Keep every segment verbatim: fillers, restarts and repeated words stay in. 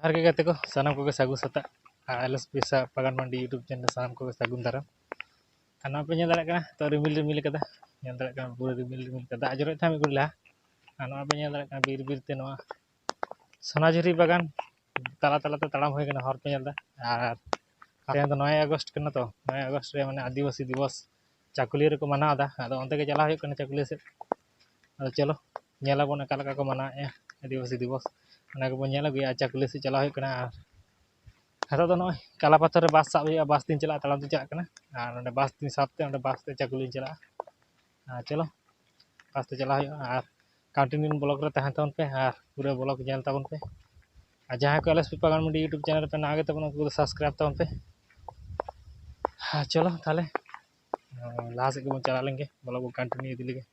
ᱡᱚᱦᱟᱨ ᱜᱮ ᱜᱟᱛᱮ ᱠᱚ, ᱥᱟᱱᱟᱢ ᱠᱚᱜᱮ ᱥᱟᱹᱜᱩᱱ ᱥᱮᱛᱟᱜ᱾ ᱟᱨ ᱮᱞ ᱮᱥ ᱯᱤ ᱥᱟ-, ᱯᱟᱜᱟᱱ ᱢᱟᱱᱰᱤ YouTube ᱪᱮᱱᱮᱞ ᱨᱮ ᱥᱟᱱᱟᱢ ᱠᱚᱜᱮ ᱥᱟᱹᱜᱩᱱ ᱫᱟᱨᱟᱢ᱾ ᱟᱨ ᱱᱚᱣᱟ ᱯᱮ ᱧᱮᱞ ᱫᱟᱲᱮᱭᱟᱜ ᱠᱟᱱᱟ, ᱛᱚ ᱨᱤᱢᱤᱞ ᱨᱤᱢᱤᱞ ᱠᱟᱫᱟ, ᱧᱮᱞ ᱫᱟᱲᱮᱭᱟᱜ ᱠᱟᱱᱟ ᱯᱩᱨᱟᱹ ᱨᱤᱢᱤᱞ ᱨᱤᱢᱤᱞ ᱠᱟᱫᱟ, ᱫᱟᱜ ᱡᱚᱨᱚᱭᱮᱫ ᱛᱟᱦᱮᱸᱫ ᱢᱤᱫ ᱜᱷᱟᱹᱲᱤᱡ ᱞᱟᱦᱟ᱾ ᱟᱨ ᱱᱚᱣᱟ ᱯᱮ ᱧᱮᱞ ᱫᱟᱲᱮᱭᱟᱜ ᱠᱟᱱᱟ ᱵᱤᱨ ᱵᱤᱨ ᱛᱮ ᱱᱚᱣᱟ ᱥᱚᱱᱟᱡᱷᱩᱨᱤ ᱵᱟᱜᱟᱱ ᱛᱟᱞᱟ ᱛᱟᱞᱟ ᱛᱮ ᱛᱟᱲᱟᱢ ᱦᱩᱭ ᱠᱟᱱᱟ, ᱦᱚᱨ ᱯᱮ ᱧᱮᱞ ᱮᱫᱟ᱾ ᱟᱨ ᱛᱮᱦᱮᱧ ᱫᱚ ᱱᱚᱭ ᱟᱜᱚᱥᱴ ᱠᱟᱱᱟ, ᱛᱚ ᱱᱚᱭ ᱟᱜᱚᱥᱴ ᱨᱮ ᱢᱟᱱᱮ ᱟᱹᱫᱤᱵᱟᱹᱥᱤ ᱫᱤᱵᱚᱥ ᱪᱟᱠᱩᱞᱤᱭᱟᱹ ᱨᱮᱠᱚ ᱢᱟᱱᱟᱣ ᱮᱫᱟ᱾ ᱟᱫᱚ ᱚᱱᱛᱮ ᱜᱮ ᱪᱟᱞᱟᱣ ᱦᱩᱭᱩᱜ ᱠᱟᱱᱟ ᱪᱟᱠᱩᱞᱤᱭᱟᱹ ᱥᱮᱫ᱾ ᱟᱫᱚ ᱪᱚᱞᱚ ᱧᱮᱞ ᱟᱵᱚᱱ ᱚᱠᱟ ᱞᱮᱠᱟ ᱠᱚ ᱢᱟᱱᱟᱣᱮᱫᱼᱟ ᱟᱹᱫᱤᱵᱟᱹᱥᱤ ᱫᱤᱵᱚᱥ, ᱚᱱᱟ ᱜᱮᱵᱚᱱ ᱧᱮᱞ ᱟᱹᱜᱩᱭᱟ᱾ ᱟᱨ ᱪᱟᱠᱩᱞᱤᱭᱟᱹ ᱥᱮᱫ ᱪᱟᱞᱟᱣ ᱦᱩᱭᱩᱜ ᱠᱟᱱᱟ᱾ ᱟᱨ ᱱᱤᱛᱚᱜ ᱫᱚ ᱱᱚᱜᱼᱚᱭ ᱠᱟᱞᱟᱯᱟᱛᱷᱚᱨ ᱨᱮ ᱵᱟᱥ ᱥᱟᱵ ᱦᱩᱭᱩᱜᱼᱟ, ᱵᱟᱥ ᱛᱤᱧ ᱪᱟᱞᱟᱜᱼᱟ, ᱛᱟᱲᱟᱢ ᱛᱤᱧ ᱪᱟᱞᱟᱜ ᱠᱟᱱᱟ᱾ ᱟᱨ ᱚᱸᱰᱮ ᱵᱟᱥ ᱛᱤᱧ ᱥᱟᱵ ᱛᱮ ᱚᱸᱰᱮ ᱵᱟᱥ ᱛᱮ ᱪᱟᱠᱩᱞᱤᱧ ᱪᱟᱞᱟᱜᱼᱟ᱾ ᱟᱨ ᱪᱚᱞᱚ ᱵᱟᱥ ᱛᱮ ᱪᱟᱞᱟᱣ ᱦᱩᱭᱩᱜᱼᱟ᱾ ᱟᱨ ᱠᱚᱱᱴᱤᱱᱤᱭᱩ ᱵᱞᱚᱜ ᱨᱮ ᱛᱟᱦᱮᱱ ᱛᱟᱵᱚᱱ ᱯᱮ ᱟᱨ ᱯᱩᱨᱟᱹ ᱵᱞᱚᱜ ᱧᱮᱞ ᱛᱟᱵᱚᱱ ᱯᱮ᱾ ᱟᱨ ᱡᱟᱦᱟᱸᱭ ᱠᱚ ᱮᱞ ᱮᱥ ᱯᱤ ᱯᱟᱜᱟᱱ ᱢᱟᱱᱰᱤ YouTube ᱪᱮᱱᱮᱞ ᱨᱮᱯᱮ ᱱᱟᱣᱟ ᱜᱮ ᱛᱟᱵᱚᱱᱟ, ᱩᱱᱠᱩ ᱠᱚᱫᱚ ᱥᱟᱵᱥᱠᱨᱟᱭᱤᱵ ᱛᱟᱵᱚᱱ ᱯᱮ᱾ ᱟᱨ ᱪᱚᱞᱚ ᱛᱟᱦᱚᱞᱮ ᱞᱟᱦᱟ ᱥᱮᱫ ᱜᱮᱵᱚᱱ ᱪᱟᱞᱟᱣ ᱞᱮᱱᱜᱮ, ᱵᱞᱚᱜ ᱵᱚᱱ ᱠᱚᱱᱴᱤᱱᱤᱭᱩ ᱤᱫᱤ ᱞᱮᱜᱮ᱾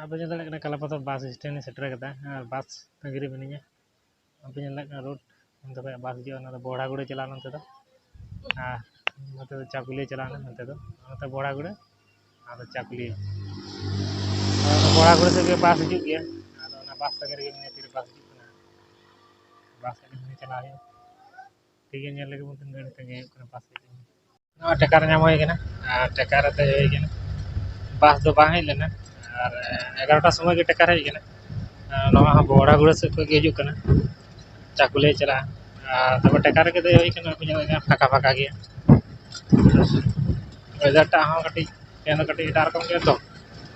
ᱟᱯᱮ ᱧᱮᱞ ᱫᱟᱲᱮᱭᱟᱜ ᱠᱟᱱᱟ ᱠᱟᱞᱟᱯᱟᱛᱷᱚᱨ ᱵᱟᱥ ᱥᱴᱮᱱᱰ ᱤᱧ ᱥᱮᱴᱮᱨ ᱠᱟᱫᱟ ᱟᱨ ᱵᱟᱥ ᱛᱟᱺᱜᱤ ᱨᱮ ᱢᱤᱱᱟᱹᱧᱟ᱾ ᱟᱯᱮ ᱧᱮᱞ ᱫᱟᱲᱮᱭᱟᱜ ᱠᱟᱱᱟ ᱨᱳᱰ, ᱚᱱᱛᱮ ᱠᱷᱚᱱ ᱵᱟᱥ ᱦᱤᱡᱩᱜᱼᱟ, ᱚᱱᱟ ᱫᱚ ᱵᱚᱦᱲᱟᱜᱩᱲᱟᱹ ᱪᱟᱞᱟᱜᱼᱟ ᱱᱚᱛᱮ ᱫᱚ, ᱟᱨ ᱱᱚᱛᱮ ᱫᱚ ᱪᱟᱠᱩᱞᱤᱭᱟᱹ ᱪᱟᱞᱟᱜᱼᱟ, ᱱᱚᱛᱮ ᱫᱚ, ᱱᱚᱛᱮ ᱵᱚᱦᱲᱟᱜᱩᱲᱟᱹ, ᱟᱫᱚ ᱪᱟᱠᱩᱞᱤᱭᱟᱹ᱾ ᱟᱫᱚ ᱚᱱᱟ ᱵᱚᱦᱲᱟᱜᱩᱲᱟᱹ ᱥᱮᱫ ᱜᱮ ᱵᱟᱥ ᱦᱤᱡᱩᱜ ᱜᱮᱭᱟ, ᱟᱫᱚ ᱚᱱᱟ ᱵᱟᱥ ᱛᱟᱺᱜᱤ ᱨᱮᱜᱮ ᱢᱤᱱᱟᱹᱧᱟ, ᱛᱤᱨᱮ ᱵᱟᱥ ᱦᱤᱡᱩᱜ ᱠᱟᱱᱟ, ᱵᱟᱥ ᱛᱟᱺᱜᱤ ᱨᱮ ᱪᱟᱞᱟᱜ ᱦᱩᱭᱩᱜᱼᱟ᱾ ᱴᱷᱤᱠ ᱜᱮᱭᱟ, ᱧᱮᱞ ᱞᱮᱜᱮ ᱵᱚᱱ ᱛᱤᱱ ᱜᱷᱟᱹᱲᱤᱡ ᱛᱟᱺᱜᱤ ᱦᱩᱭᱩᱜ ᱠᱟᱱᱟ ᱵᱟᱥ ᱦᱮᱡ ᱞᱮᱱᱟ᱾ ᱱᱚᱣᱟ ᱴᱮᱠᱟᱨ ᱧᱟᱢ ᱦᱩᱭ ᱠᱟᱱᱟ, ᱟᱨ ᱴᱮᱠᱟᱨ ᱨᱮ ᱫᱮᱡ ᱦᱩᱭ ᱠᱟᱱᱟ᱾ ᱵᱟᱥ ᱫᱚ ᱵᱟᱝ ᱦᱮᱡ ᱞᱮᱱᱟ, ᱟᱨ ᱮᱜᱟᱨᱚᱴᱟ ᱥᱚᱢᱚᱭ ᱜᱮ ᱴᱮᱠᱟᱨ ᱦᱮᱡ ᱠᱟᱱᱟ᱾ ᱟᱨ ᱱᱚᱣᱟ ᱦᱚᱸ ᱵᱚᱦᱲᱟᱜᱩᱲᱟᱹ ᱥᱮᱫ ᱠᱷᱚᱱ ᱜᱮ ᱦᱤᱡᱩᱜ ᱠᱟᱱᱟ, ᱪᱟᱠᱩᱞᱤᱭᱟᱹ ᱪᱟᱞᱟᱜᱼᱟ᱾ ᱟᱨ ᱛᱚᱵᱮ ᱴᱮᱠᱟᱨ ᱨᱮᱜᱮ ᱫᱮᱡ ᱦᱩᱭ ᱠᱟᱱᱟ, ᱟᱯᱮ ᱧᱮᱞ ᱫᱟᱲᱮᱭᱟᱜ ᱠᱟᱱᱟ ᱯᱷᱟᱸᱠᱟ ᱯᱷᱟᱸᱠᱟ ᱜᱮᱭᱟ᱾ ᱚᱭᱮᱫᱟᱨ ᱴᱟᱜ ᱦᱚᱸ ᱠᱟᱹᱴᱤᱡ, ᱛᱮᱦᱮᱧ ᱫᱚ ᱠᱟᱹᱴᱤᱡ ᱮᱴᱟᱜ ᱨᱚᱠᱚᱢ ᱜᱮᱭᱟ ᱛᱚ,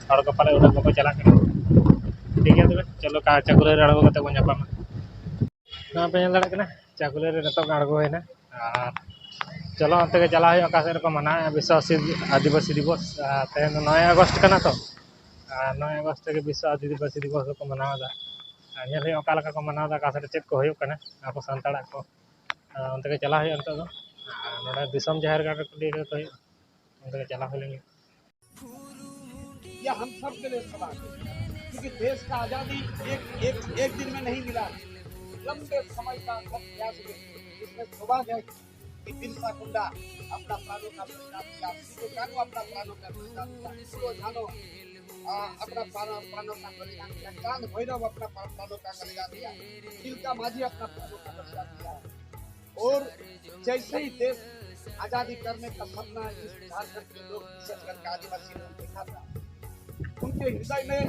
ᱦᱚᱲ ᱠᱚ ᱯᱟᱞᱮ ᱩᱱᱟᱹᱜ ᱵᱟᱠᱚ ᱪᱟᱞᱟᱜ ᱠᱟᱱᱟ᱾ ᱴᱷᱤᱠ ᱜᱮᱭᱟ, ᱛᱚᱵᱮ ᱪᱚᱞᱚ ᱠᱟ-, ᱪᱟᱠᱩᱞᱤᱭᱟᱹ ᱨᱮ ᱟᱬᱜᱚ ᱠᱟᱛᱮ ᱵᱚᱱ ᱧᱟᱯᱟᱢᱟ᱾ ᱱᱚᱣᱟ ᱯᱮ ᱧᱮᱞ ᱫᱟᱲᱮᱭᱟᱜ ᱠᱟᱱᱟ, ᱪᱟᱠᱩᱞᱤᱭᱟᱹ ᱨᱮ ᱱᱤᱛᱚᱜ ᱟᱬᱜᱚ ᱦᱩᱭᱱᱟ᱾ ᱟᱨ ᱪᱚᱞᱚ ᱚᱱᱛᱮ ᱜᱮ ᱪᱟᱞᱟᱜ ᱦᱩᱭᱩᱜᱼᱟ, ᱚᱠᱟ ᱥᱮᱫ ᱨᱮᱠᱚ ᱢᱟᱱᱟᱣᱮᱫᱼᱟ ᱵᱤᱥᱥᱚ ᱟᱹᱫᱤ-, ᱟᱹᱫᱤᱵᱟᱹᱥᱤ ᱫᱤᱵᱚᱥ᱾ ᱟᱨ ᱛᱮᱦᱮᱧ ᱫᱚ ᱱᱚᱭ ᱟᱜᱚᱥᱴ ᱠᱟᱱᱟ ᱛᱚ, ᱟᱨ ᱱᱚᱭ ᱟᱜᱚᱥᱴ ᱨᱮᱜᱮ ᱵᱤᱥᱥᱚ ᱟᱹᱫᱤᱵᱟᱹᱥᱤ ᱫᱤᱵᱚᱥ ᱫᱚᱠᱚ ᱢᱟᱱᱟᱣ ᱮᱫᱟ᱾ ᱟᱨ ᱧᱮᱞ ᱦᱩᱭᱩᱜᱼᱟ ᱚᱠᱟ ᱞᱮᱠᱟ ᱠᱚ ᱢᱟᱱᱟᱣ ᱮᱫᱟ, ᱚᱠᱟ ᱥᱮᱫ ᱨᱮ ᱪᱮᱫ ᱠᱚ ᱦᱩᱭᱩᱜ ᱠᱟᱱᱟ ᱟᱵᱚ ᱥᱟᱱᱛᱟᱲᱟᱜ ᱠᱚ᱾ ᱟᱨ ᱚᱱᱛᱮ ᱜᱮ ᱪᱟᱞᱟᱜ ᱦᱩᱭᱩᱜᱼᱟ ᱱᱤᱛᱚᱜ ᱫᱚ᱾ ᱟᱨ ᱱᱚᱰᱮ ᱫᱤᱥᱚᱢ ᱡᱟᱦᱮᱨ ᱜᱟᱲ ᱨᱮ ᱠᱩᱞᱤ ᱠᱚ ᱦᱩᱭᱩᱜᱼᱟ, ᱚᱱᱛᱮ ᱜᱮ ᱪᱟᱞᱟᱣ ᱦᱩᱭ ᱞᱮᱱ ᱜᱮ᱾ यह हम सब के लिए सवाल है, क्योंकि देश का आजादी एक एक एक दिन में नहीं मिला, लंबे समय का अथक प्रयास में। इसमें सौभाग्य है कि बिरसा मुंडा अपना प्राणों का बलिदान दिया, सिद्धो कान्हू अपना प्राणों का बलिदान दिया, फूलो झानो अपना प्राणों प्राणों का बलिदान दिया, चांद भैरव अपना प्राणों का बलिदान दिया, तिलका मांझी अपना प्राणों का बलिदान दिया। और जैसे ही देश आजादी करने का सपना इस झारखंड के लोग, विशेष करके आदिवासी लोग देखा था, उनके हृदय में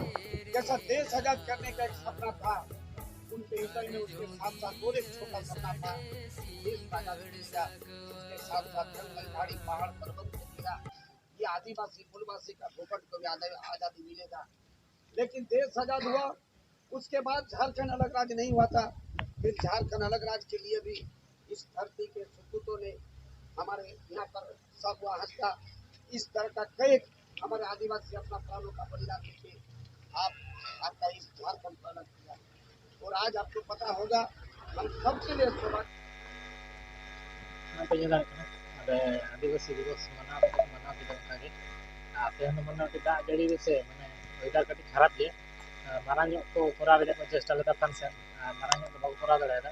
जैसा देश आजाद करने का एक सपना था, उनके हृदय में उसके साथ साथ और एक छोटा सपना था, देश का आजाद किया। उसके साथ साथ जंगल, झाड़ी, पहाड़, पर्वत को किया। ये आदिवासी मूलवासी का भूखंड को भी आजादी मिलेगा। लेकिन देश आजाद हुआ, उसके बाद झारखंड अलग राज्य नहीं हुआ था। फिर झारखंड अलग राज्य के लिए भी इस धरती के सपूतों ने, हमारे यहाँ पर सब वहाँ का इस तरह का कई हमारे आदिवासी अपना प्राणों का बलिदान देके आप आपका इस झारखंड को अलग किया। और आज आपको पता होगा, हम सबके लिए सौभाग्य। ᱚᱱᱟ ᱯᱮ ᱧᱮᱞ ᱫᱟᱲᱮᱭᱟᱜ ᱠᱟᱱᱟ, ᱚᱸᱰᱮ ᱟᱹᱫᱤᱵᱟᱹᱥᱤ ᱫᱤᱵᱚᱥ ᱢᱟᱱᱟᱣ ᱠᱟᱛᱮ ᱢᱟᱱᱟᱣ ᱠᱮᱫᱟ ᱚᱱᱠᱟᱜᱮ᱾ ᱟᱨ ᱛᱮᱦᱮᱧ ᱫᱚ ᱢᱚᱱᱮ ᱦᱚᱭ ᱫᱟᱜ ᱡᱟᱹᱲᱤ ᱫᱚ ᱥᱮ ᱢᱟᱱᱮ ᱚᱭᱮᱫᱟᱨ ᱠᱟᱹᱴᱤᱡ ᱠᱷᱟᱨᱟᱯ ᱜᱮᱭᱟ᱾ ᱟᱨ ᱢᱟᱨᱟᱝ ᱧᱚᱜ ᱠᱚ ᱠᱚᱨᱟᱣ ᱨᱮᱭᱟᱜ ᱠᱚ ᱪᱮᱥᱴᱟ ᱞᱮᱫᱟ ᱯᱷᱟᱱᱥᱮᱱ, ᱟᱨ ᱢᱟᱨᱟᱝ ᱧᱚᱜ ᱫᱚ ᱵᱟᱠᱚ ᱠᱚᱨᱟᱣ ᱫᱟᱲᱮᱭᱟᱫᱟ᱾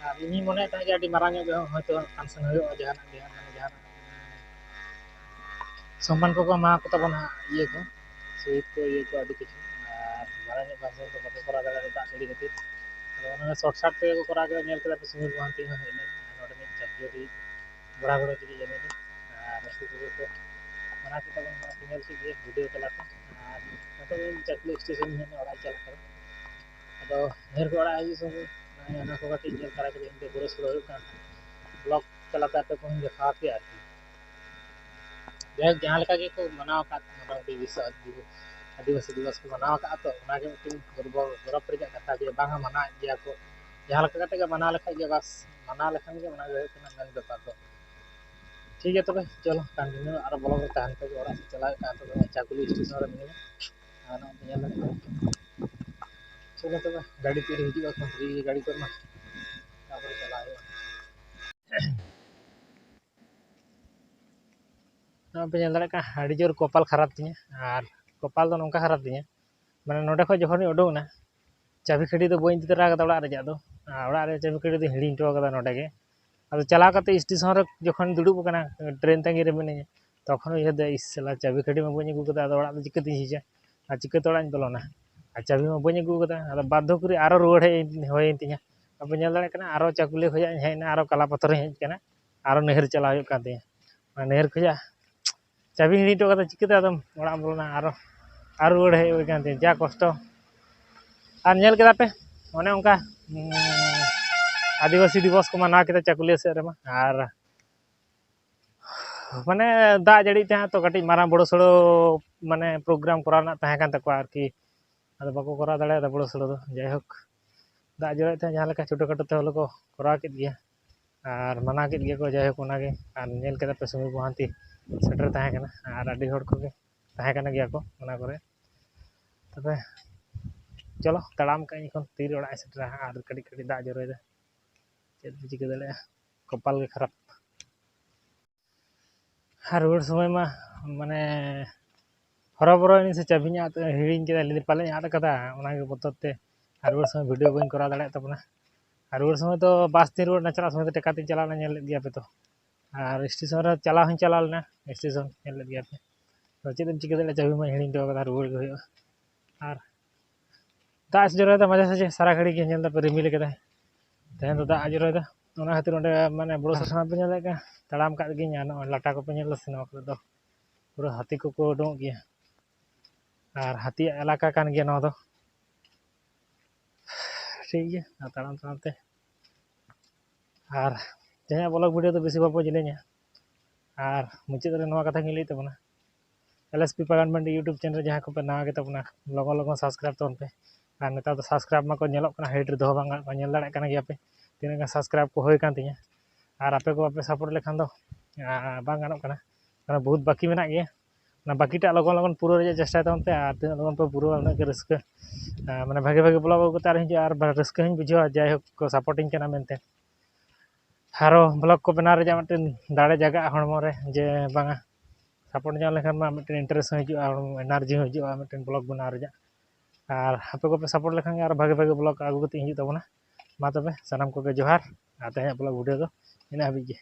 ᱟᱨ ᱤᱧᱤᱧ ᱢᱚᱱᱮᱭᱮᱫ ᱛᱟᱦᱮᱸᱫ ᱡᱮ ᱟᱹᱰᱤ ᱢᱟᱨᱟᱝ ᱧᱚᱜ ᱜᱮ ᱦᱚᱭᱛᱳ ᱯᱷᱟᱱᱥᱮᱱ ᱦᱩᱭᱩᱜᱼᱟ, ᱡᱟᱦᱟᱱᱟᱜ ᱜᱮ ᱦᱟᱸᱜ, ᱢᱟᱱᱮ ᱡᱟᱦᱟᱱᱟᱜ ᱥᱚᱢᱢᱟᱱ ᱠᱚᱠᱚ ᱮᱢᱟ ᱠᱚ ᱛᱟᱵᱚᱱᱟ ᱦᱟᱸᱜ, ᱤᱭᱟᱹ ᱠᱚ, ᱥᱚᱦᱤᱫ ᱠᱚ, ᱤᱭᱟᱹ ᱠᱚ, ᱟᱹᱰᱤ ᱠᱤᱪᱷᱩ᱾ ᱟᱨ ᱢᱟᱨᱟᱝ ᱧᱚᱜ ᱯᱷᱟᱱᱥᱮᱱ ᱫᱚ ᱵᱟᱠᱚ ᱠᱚᱨᱟᱣ ᱫᱟᱲᱮᱭᱟᱫᱟ ᱫᱟᱜ ᱡᱟᱹᱲᱤ ᱠᱷᱟᱹᱛᱤᱨ᱾ ᱟᱫᱚ ᱚᱱᱟ ᱥᱚᱨᱴ ᱥᱟᱨᱴ ᱛᱮᱜᱮ ᱠᱚ ᱠᱚᱨᱟᱣ ᱠᱮᱫᱟ᱾ ᱧᱮᱞ ᱠᱮᱫᱟ ᱯᱮ ᱥᱩᱢᱤᱨ ᱢᱚᱦᱟᱱᱛᱤ ᱦᱚᱸ ᱦᱮᱡ ᱞᱮᱱᱟ, ᱱᱚᱰᱮᱱᱤᱡ ᱪᱟᱹᱠᱨᱤ ᱜᱚᱲᱟ ᱜᱚᱲᱟ ᱛᱮᱜᱮ ᱮᱱᱮᱡ ᱫᱚ᱾ ᱟᱨ ᱩᱱᱠᱩ ᱠᱚᱜᱮ ᱠᱚ ᱢᱟᱱᱟᱣ ᱠᱮᱫ ᱛᱟᱵᱚᱱ ᱠᱟᱱᱟ, ᱧᱮᱞ ᱠᱮᱫ ᱜᱮ ᱵᱷᱤᱰᱤᱭᱳ ᱛᱟᱞᱟᱛᱮ᱾ ᱟᱨ ᱱᱤᱛᱚᱜ ᱤᱧ ᱪᱟᱹᱠᱞᱤ ᱥᱴᱮᱥᱚᱱ ᱤᱧ ᱦᱮᱡ ᱮᱱᱟ, ᱚᱲᱟᱜ ᱤᱧ ᱪᱟᱞᱟᱜ ᱠᱟᱱᱟ᱾ ᱟᱫᱚ ᱧᱮᱞ ᱠᱚ ᱚᱲᱟᱜ ᱦᱤᱡᱩᱜ ᱥᱚᱢᱚᱭ ᱢᱟᱱᱮ ᱚᱱᱟ ᱠᱚ ᱠᱟᱹᱴᱤᱡ ᱧᱮᱞ ᱛᱟᱨᱟ ᱠᱮᱫᱟ, ᱤᱧ ᱫᱚ ᱜᱚᱲᱚ ᱥᱚᱲᱚ ᱦᱩᱭᱩᱜ ᱠᱟᱱᱟ᱾ ᱵᱞᱚᱜ ᱛᱟᱞᱟᱛᱮ ᱟᱯᱮ ᱠᱚᱦᱚᱸᱧ ᱫᱮᱠᱷᱟᱣ ᱟᱯᱮᱭᱟ ᱟᱨᱠᱤ᱾ ᱡᱟᱭᱦᱳᱠ, ᱡᱟᱦᱟᱸ ᱞᱮᱠᱟ ᱜᱮᱠᱚ ᱢᱟᱱᱟᱣ ᱟᱠᱟᱫ ᱢᱚᱴᱟᱢᱩᱴᱤ ᱵᱤᱥᱥᱚ ᱟᱹᱫᱤᱵᱟᱹᱥᱤ ᱫᱤᱵᱚᱥ ᱠᱚ ᱢᱟᱱᱟᱣ ᱟᱠᱟᱫᱼᱟ, ᱛᱚ ᱚᱱᱟᱜᱮ ᱢᱤᱫᱴᱮᱱ ᱜᱚᱨᱵᱚ ᱜᱚᱨᱚᱵᱽ ᱨᱮᱭᱟᱜ ᱠᱟᱛᱷᱟ ᱡᱮ ᱵᱟᱝᱟ ᱢᱟᱱᱟᱣᱮᱫ ᱜᱮᱭᱟ ᱠᱚ᱾ ᱡᱟᱦᱟᱸ ᱞᱮᱠᱟ ᱠᱟᱛᱮ ᱜᱮ ᱢᱟᱱᱟᱣ ᱞᱮᱠᱷᱟᱡ ᱜᱮ ᱵᱟᱥ, ᱢᱟᱱᱟᱣ ᱞᱮᱠᱷᱟᱱ ᱜᱮ ᱚᱱᱟ ᱜᱮ ᱦᱩᱭᱩᱜ ᱠᱟᱱᱟ ᱢᱮᱱ ᱵᱮᱯᱟᱨ ᱫᱚ᱾ ᱴᱷᱤᱠ ᱜᱮᱭᱟ, ᱛᱚᱵᱮ ᱪᱚᱞᱚ ᱠᱚᱱᱴᱤᱱᱤᱭᱩ ᱟᱨᱚ ᱵᱞᱚᱜ ᱨᱮ ᱛᱟᱦᱮᱱ ᱯᱮ᱾ ᱚᱲᱟᱜ ᱥᱮᱫ ᱪᱟᱞᱟᱣ ᱦᱩᱭᱩᱜ ᱠᱟᱱᱟ, ᱛᱚᱵᱮ ᱪᱟᱠᱩᱞᱤ ᱥᱴᱮᱥᱚᱱ ᱨᱮ ᱢᱤᱱᱟᱹᱧᱟ᱾ ᱟᱨ ᱱᱚᱜᱼᱚᱭ ᱯᱮ ᱧᱮᱞ ᱫᱟᱲᱮᱭᱟᱜ ᱠᱟᱱᱟ᱾ ᱪᱚᱞᱚ ᱛᱚᱵᱮ, ᱜᱟᱹᱰᱤ ᱛᱤᱨᱮ ᱦᱤᱡᱩᱜᱼᱟ, ᱠᱷᱟᱱ ᱯᱷᱨᱤ ᱜᱮ ᱜᱟᱹᱰᱤ ᱠᱚᱨᱮ ᱢᱟ, ᱛᱟᱯᱚᱨᱮ ᱪᱟᱞᱟᱣ ᱦᱩᱭᱩᱜᱼᱟ᱾ ᱱᱚᱜᱼᱚᱭ ᱯᱮ ᱧᱮᱞ ᱫᱟᱲᱮᱭᱟᱜ ᱠᱟᱱᱟ, ᱟᱹᱰᱤ ᱡᱳᱨ ᱠᱚᱯᱟᱞ ᱠᱷᱟᱨᱟᱯ ᱛᱤᱧᱟᱹ᱾ ᱟᱨ ᱠᱚᱯᱟᱞ ᱫᱚ ᱱᱚᱝᱠᱟ ᱠᱷᱟᱨᱟᱯ ᱛᱤᱧᱟᱹ, ᱢᱟᱱᱮ ᱱᱚᱸᱰᱮ ᱠᱷᱚᱱ ᱡᱚᱠᱷᱚᱱᱤᱧ ᱩᱰᱩᱠ ᱮᱱᱟ, ᱪᱟᱹᱵᱤ ᱠᱷᱟᱹᱲᱤ ᱫᱚ ᱵᱟᱹᱧ ᱤᱫᱤ ᱛᱚᱨᱟ ᱠᱟᱫᱟ ᱚᱲᱟᱜ ᱨᱮᱭᱟᱜ ᱫᱚ᱾ ᱟᱨ ᱚᱲᱟᱜ ᱨᱮ ᱪᱟᱹᱵᱤ ᱠᱷᱟᱹᱲᱤ ᱫᱚᱧ ᱦᱤᱲᱤᱧ ᱦᱚᱴᱚ ᱠᱟᱫᱟ ᱱᱚᱸᱰᱮ ᱜᱮ᱾ ᱟᱫᱚ ᱪᱟᱞᱟᱣ ᱠᱟᱛᱮ ᱥᱴᱮᱥᱚᱱ ᱨᱮ ᱡᱚᱠᱷᱚᱱ ᱫᱩᱲᱩᱵ ᱟᱠᱟᱱᱟ, ᱴᱨᱮᱱ ᱛᱟᱺᱜᱤ ᱨᱮ ᱢᱤᱱᱟᱹᱧᱟ, ᱛᱚᱠᱷᱚᱱ ᱩᱭᱦᱟᱹᱨ ᱫᱟ, ᱤᱥ ᱥᱟᱞᱟ, ᱪᱟᱹᱵᱤ ᱠᱟᱹᱰᱤ ᱢᱟ ᱵᱟᱹᱧ ᱟᱹᱜᱩ ᱠᱟᱫᱟ, ᱟᱫᱚ ᱚᱲᱟᱜ ᱫᱚ ᱪᱤᱠᱟᱹᱛᱤᱧ ᱦᱤᱡᱩᱜᱼᱟ ᱟᱨ ᱪᱤᱠᱟᱹᱛᱮ ᱚᱲᱟᱜ ᱤᱧ ᱵᱚᱞᱚᱱᱟ? ᱟᱨ ᱪᱟᱹᱵᱤ ᱢᱟ ᱵᱟᱹᱧ ᱟᱹᱜᱩ ᱠᱟᱫᱟ᱾ ᱟᱫᱚ ᱵᱟᱫᱽᱫᱷᱚ ᱠᱚᱨᱮ ᱟᱨᱚ ᱨᱩᱣᱟᱹᱲ ᱦᱮᱡ ᱦᱩᱭᱮᱱ ᱛᱤᱧᱟ᱾ ᱟᱯᱮ ᱧᱮᱞ ᱫᱟᱲᱮᱭᱟᱜ ᱠᱟᱱᱟ, ᱟᱨᱚ ᱪᱟᱹᱠᱩᱞᱤᱭᱟᱹ ᱠᱷᱚᱱᱟᱜ ᱤᱧ ᱦᱮᱡ ᱮᱱᱟ, ᱟᱨᱚ ᱠᱟᱞᱟᱯᱟᱛᱷᱚᱨ ᱤᱧ ᱦᱮᱡ ᱟᱠᱟᱱᱟ, ᱟᱨᱚ ᱱᱟᱹᱭᱦᱟᱹᱨ ᱪᱟᱞᱟᱣ ᱦᱩᱭᱩᱜ ᱠᱟᱱ ᱛᱤᱧᱟ᱾ ᱚᱱᱟ ᱱᱟᱹᱭᱦᱟᱹᱨ ᱠᱷᱚᱱᱟᱜ ᱪᱟᱹᱵᱤ ᱦᱤᱲᱤᱧ ᱦᱚᱴᱚ ᱠᱟᱫᱟ, ᱪᱤᱠᱟᱹᱛᱮ ᱟᱫᱚᱢ ᱚᱲᱟᱜ ᱮᱢ ᱵᱚᱞᱚᱱᱟ? ᱟᱨᱚ ᱟᱨ ᱨᱩᱣᱟᱹᱲ ᱦᱮᱡ ᱦᱩᱭ ᱠᱟᱱ ᱛᱤᱧᱟ, ᱡᱟ ᱠᱚᱥᱴᱚ᱾ ᱟᱨ ᱧᱮᱞ ᱠᱮᱫᱟ ᱯᱮ, ᱚᱱᱮ ᱚᱱᱠᱟ, ᱩᱸ, ᱟᱹᱫᱤᱵᱟᱹᱥᱤ ᱫᱤᱵᱚᱥ ᱠᱚ ᱢᱟᱱᱟᱣ ᱠᱮᱫᱟ ᱪᱟᱹᱠᱩᱞᱤᱭᱟᱹ ᱥᱮᱫ ᱨᱮᱢᱟ᱾ ᱟᱨ ᱢᱟᱱᱮ ᱫᱟᱜ ᱡᱟᱹᱲᱤ ᱛᱮᱦᱟᱸᱜ ᱛᱚ ᱠᱟᱹᱴᱤᱡ ᱢᱟᱨᱟᱝ ᱵᱚᱲᱚ ᱥᱚᱲᱚ ᱢᱟᱱᱮ ᱯᱨᱳᱜᱨᱟᱢ ᱠᱚᱨᱟᱣ ᱨᱮᱱᱟᱜ ᱛᱟᱦᱮᱸ ᱠᱟᱱ ᱛᱟᱠᱚᱣᱟ ᱟᱨᱠᱤ, ᱟᱫᱚ ᱵᱟᱠᱚ ᱠᱚᱨᱟᱣ ᱫᱟᱲᱮᱭᱟᱫᱟ ᱵᱚᱲᱚ ᱥᱚᱲᱚ ᱫᱚ᱾ ᱡᱟᱭᱦᱳᱠ, ᱫᱟᱜ ᱡᱚᱨᱚᱭᱮᱫ ᱛᱟᱦᱮᱸᱫ, ᱡᱟᱦᱟᱸ ᱞᱮᱠᱟ ᱪᱷᱳᱴᱳ ᱠᱷᱟᱴᱳ ᱛᱮ ᱦᱚᱞᱮ ᱠᱚ ᱠᱚᱨᱟᱣ ᱠᱮᱫ ᱜᱮᱭᱟ ᱟᱨ ᱢᱟᱱᱟᱣ ᱠᱮᱫ ᱜᱮᱭᱟ ᱠᱚ᱾ ᱡᱟᱭᱦᱳᱠ, ᱚᱱᱟᱜᱮ᱾ ᱟᱨ ᱧᱮᱞ ᱠᱮᱫᱟ ᱯᱮ, ᱥᱚᱢᱤᱨ ᱢᱚᱦᱟᱱᱛᱤ ᱥᱮᱴᱮᱨ ᱛᱟᱦᱮᱸ ᱠᱟᱱᱟ ᱟᱨ ᱟᱹᱰᱤ ᱦᱚᱲ ᱠᱚᱜᱮ ᱛᱟᱦᱮᱸ ᱠᱟᱱ ᱜᱮᱭᱟ ᱠᱚ ᱚᱱᱟ ᱠᱚᱨᱮ᱾ ᱛᱚᱵᱮ ᱪᱚᱞᱚ, ᱛᱟᱲᱟᱢ ᱠᱟᱜ ᱟᱹᱧ ᱮᱠᱷᱚᱱ, ᱛᱤᱨᱮ ᱚᱲᱟᱜ ᱤᱧ ᱥᱮᱴᱮᱨᱟ ᱦᱟᱸᱜ᱾ ᱟᱨ ᱠᱟᱹᱴᱤᱡ ᱠᱟᱹᱴᱤᱡ ᱫᱟᱜ ᱡᱚᱨᱚᱭᱮᱫᱟ, ᱪᱮᱫ ᱯᱮ ᱪᱤᱠᱟᱹ ᱫᱟᱲᱮᱭᱟᱜᱼᱟ, ᱠᱚᱯᱟᱞ ᱜᱮ ᱠᱷᱟᱨᱟᱯ᱾ ᱟᱨ ᱨᱩᱣᱟᱹᱲ ᱥᱚᱢᱚᱭ ᱢᱟ ᱢᱟᱱᱮ ᱦᱚᱨᱚᱵᱚᱨᱚᱭᱮᱱᱟᱹᱧ ᱥᱮ ᱪᱟᱹᱵᱤᱧ ᱟᱫ, ᱦᱤᱲᱤᱧ ᱠᱮᱫᱟ, ᱞᱟᱹᱭᱫᱟᱹᱧ ᱯᱟᱞᱮᱧ ᱟᱫ ᱠᱟᱫᱟ, ᱚᱱᱟᱜᱮ ᱵᱚᱛᱚᱨ ᱛᱮ ᱟᱨ ᱨᱩᱣᱟᱹᱲ ᱥᱚᱢᱚᱭ ᱵᱷᱤᱰᱤᱭᱳ ᱵᱟᱹᱧ ᱠᱚᱨᱟᱣ ᱫᱟᱲᱮᱭᱟᱜ ᱛᱟᱵᱚᱱᱟ᱾ ᱟᱨ ᱨᱩᱣᱟᱹᱲ ᱥᱚᱢᱚᱭ ᱫᱚ ᱵᱟᱥ ᱛᱤᱧ ᱨᱩᱣᱟᱹᱲ ᱮᱱᱟ, ᱪᱟᱞᱟᱜ ᱥᱚᱢᱚᱭ ᱫᱚ ᱴᱮᱠᱟ ᱛᱤᱧ ᱪᱟᱞᱟᱣ ᱞᱮᱱᱟ, ᱧᱮᱞ ᱞᱮᱫ ᱜᱮᱭᱟ ᱯᱮ ᱛᱚ᱾ ᱟᱨ ᱥᱴᱮᱥᱚᱱ ᱨᱮ ᱪᱟᱞᱟᱣ ᱦᱚᱸᱧ ᱪᱟᱞᱟᱣ ᱞᱮᱱᱟ, ᱥᱴᱮᱥᱚᱱ ᱧᱮᱞ ᱞᱮᱫ ᱜᱮᱭᱟ ᱯᱮ᱾ ᱛᱚ ᱪᱮᱫ ᱮᱢ ᱪᱤᱠᱟᱹ ᱫᱟᱲᱮᱭᱟᱜᱼᱟ, ᱪᱟᱹᱵᱤ ᱢᱟᱧ ᱦᱤᱲᱤᱧ ᱦᱚᱴᱚ ᱠᱟᱫᱟ, ᱨᱩᱣᱟᱹᱲ ᱜᱮ ᱦᱩᱭᱩᱜᱼᱟ᱾ ᱟᱨ ᱫᱟᱜ ᱮ ᱡᱚᱨᱚᱭᱮᱫᱟ ᱢᱟᱡᱷᱮ ᱥᱟᱡᱷᱮ, ᱥᱟᱨᱟ ᱜᱷᱟᱹᱲᱤ ᱜᱮ ᱧᱮᱞ ᱫᱟᱯᱮ ᱨᱤᱢᱤᱞ ᱠᱟᱫᱟᱭ, ᱛᱮᱦᱮᱧ ᱫᱚ ᱫᱟᱜ ᱮ ᱡᱚᱨᱚᱭᱮᱫᱟ᱾ ᱚᱱᱟ ᱠᱷᱟᱹᱛᱤᱨ ᱚᱸᱰᱮ ᱢᱟᱱᱮ ᱵᱚᱲᱚ ᱥᱚᱲᱚ ᱯᱮ ᱧᱮᱞ ᱫᱟᱲᱮᱭᱟᱜ ᱠᱟᱱᱟ, ᱛᱟᱲᱟᱢ ᱠᱟᱜ ᱜᱤᱧ᱾ ᱟᱨ ᱱᱚᱜᱼᱚᱭ ᱞᱟᱴᱟ ᱠᱚᱯᱮ ᱧᱮᱞ ᱫᱟ ᱥᱮ, ᱱᱚᱣᱟ ᱠᱚᱨᱮ ᱫᱚ ᱯᱩᱨᱟᱹ ᱦᱟᱹᱛᱤ ᱠᱚᱠᱚ ᱩᱰᱩᱝᱚᱜ ᱜᱮᱭᱟ᱾ ᱟᱨ ᱦᱟᱹᱛᱤᱭᱟᱜ ᱮᱞᱟᱠᱟ ᱠᱟᱱ ᱜᱮᱭᱟ ᱱᱚᱣᱟ ᱫᱚ᱾ ᱴᱷᱤᱠ ᱜᱮᱭᱟ, ᱟᱨ ᱛᱟᱲᱟᱢ ᱛᱟᱲᱟᱢ ᱛᱮ ᱟᱨ ᱛᱮᱦᱮᱧᱟᱜ ᱵᱞᱚᱜ ᱵᱷᱤᱰᱤᱭᱳ ᱫᱚ ᱵᱮᱥᱤ ᱵᱟᱵᱚ ᱡᱮᱞᱮᱧᱟ᱾ ᱟᱨ ᱢᱩᱪᱟᱹᱫ ᱨᱮ ᱱᱚᱣᱟ ᱠᱟᱛᱷᱟ ᱜᱤᱧ ᱞᱟᱹᱭ ᱛᱟᱵᱚᱱᱟ, ᱮᱞ ᱮᱥ ᱯᱤ ᱯᱟᱜᱟᱱ ᱵᱟᱱᱰᱤ ᱭᱩᱴᱩᱵᱽ ᱪᱮᱱᱮᱞ ᱡᱟᱦᱟᱸᱭ ᱠᱚᱯᱮ ᱱᱟᱣᱟ ᱜᱮᱛᱟ ᱵᱚᱱᱟ, ᱞᱚᱜᱚᱱ ᱞᱚᱜᱚᱱ ᱥᱟᱵᱥᱠᱨᱟᱭᱤᱵᱽ ᱛᱟᱵᱚᱱ ᱯᱮ᱾ ᱟᱨ ᱱᱮᱛᱟᱨ ᱫᱚ ᱥᱟᱵᱥᱠᱨᱟᱭᱤᱵᱽ ᱢᱟᱠᱚ ᱧᱮᱞᱚᱜ ᱠᱟᱱᱟ, ᱦᱟᱭᱤᱴ ᱨᱮ ᱫᱚᱦᱚ ᱵᱟᱝ ᱜᱟᱱᱚᱜ ᱠᱟᱱᱟ, ᱧᱮᱞ ᱫᱟᱲᱮᱭᱟᱜ ᱠᱟᱱ ᱜᱮᱭᱟ ᱯᱮ ᱛᱤᱱᱟᱹᱜ ᱜᱟᱱ ᱥᱟᱵᱥᱠᱨᱟᱭᱤᱵᱽ ᱠᱚ ᱦᱩᱭ ᱠᱟᱱ ᱛᱤᱧᱟ᱾ ᱟᱨ ᱟᱯᱮ ᱠᱚ ᱵᱟᱯᱮ ᱥᱟᱯᱳᱨᱴ ᱞᱮᱠᱷᱟᱱ ᱫᱚ, ᱟᱨ, ᱵᱟᱝ ᱜᱟᱱᱚᱜ ᱠᱟᱱᱟ, ᱠᱟᱨᱚᱱ ᱵᱚᱦᱩᱛ ᱵᱟᱹᱠᱤ ᱢᱮᱱᱟᱜ ᱜᱮᱭᱟ᱾ ᱚᱱᱟ ᱵᱟᱹᱠᱤᱴᱟᱜ ᱞᱚᱜᱚᱱ ᱞᱚᱜᱚᱱ ᱯᱩᱨᱟᱹᱣ ᱨᱮᱭᱟᱜ ᱪᱮᱥᱴᱟᱭ ᱛᱟᱵᱚᱱ ᱯᱮ, ᱟᱨ ᱛᱤᱱᱟᱹᱜ ᱞᱚᱜᱚᱱ ᱯᱮ ᱯᱩᱨᱟᱹᱣᱟ ᱩᱱᱟᱹᱜ ᱜᱮ ᱨᱟᱹᱥᱠᱟᱹ, ᱟᱨ ᱢᱟᱱᱮ ᱵᱷᱟᱜᱮ ᱵᱷᱟᱜᱮ ᱵᱞᱚᱜ ᱟᱹᱜᱩ ᱠᱟᱛᱮ ᱟᱨ ᱦᱤᱡᱩᱜᱼᱟ, ᱟᱨ ᱨᱟᱹᱥᱠᱟᱹ ᱦᱚᱸᱧ ᱵᱩᱡᱷᱟᱹᱣᱟ, ᱡᱟᱭᱦᱳᱠ ᱠᱚ ᱥᱟᱯᱳᱨᱴᱤᱧ ᱠᱟᱱᱟ ᱢᱮᱱᱛᱮ᱾ ᱟᱨᱚ ᱵᱞᱚᱜ ᱠᱚ ᱵᱮᱱᱟᱣ ᱨᱮᱭᱟᱜ ᱢᱤᱫᱴᱮᱱ ᱫᱟᱲᱮ ᱡᱟᱜᱟᱜᱼᱟ ᱦᱚᱲᱢᱚ ᱨᱮ, ᱡᱮ ᱵᱟᱝᱟ ᱥᱟᱯᱳᱨᱴ ᱧᱟᱢ ᱞᱮᱠᱷᱟᱱ ᱢᱟ ᱢᱤᱫᱴᱮᱱ ᱤᱱᱴᱟᱨᱮᱥᱴ ᱦᱚᱸ ᱦᱤᱡᱩᱜᱼᱟ, ᱦᱚᱲᱢᱚ ᱮᱱᱟᱨᱡᱤ ᱦᱚᱸ ᱦᱤᱡᱩᱜᱼᱟ ᱢᱤᱫᱴᱮᱱ ᱵᱞᱚᱜ ᱵᱮᱱᱟᱣ ᱨᱮᱭᱟᱜ᱾ ᱟᱨ ᱟᱯᱮ ᱠᱚᱯᱮ ᱥᱟᱯᱳᱨᱴ ᱞᱮᱠᱷᱟᱱ ᱜᱮ ᱟᱨᱚ ᱵᱷᱟᱜᱮ ᱵᱷᱟᱜᱮ ᱵᱞᱚᱜ ᱟᱹᱜᱩ ᱠᱟᱛᱮ ᱦᱤᱡᱩᱜ ᱛᱟᱵᱚᱱᱟ᱾ ᱢᱟ ᱛᱚᱵᱮ ᱥᱟᱱᱟᱢ ᱠᱚᱜᱮ ᱡᱚᱦᱟᱨ, ᱟᱨ ᱛᱮᱦᱮᱧᱟᱜ ᱵᱞᱚᱜ ᱵᱷᱤᱰᱤᱭᱳ ᱫᱚ ᱤᱱᱟᱹᱜ ᱦᱟᱹᱵᱤᱡ ᱜᱮ᱾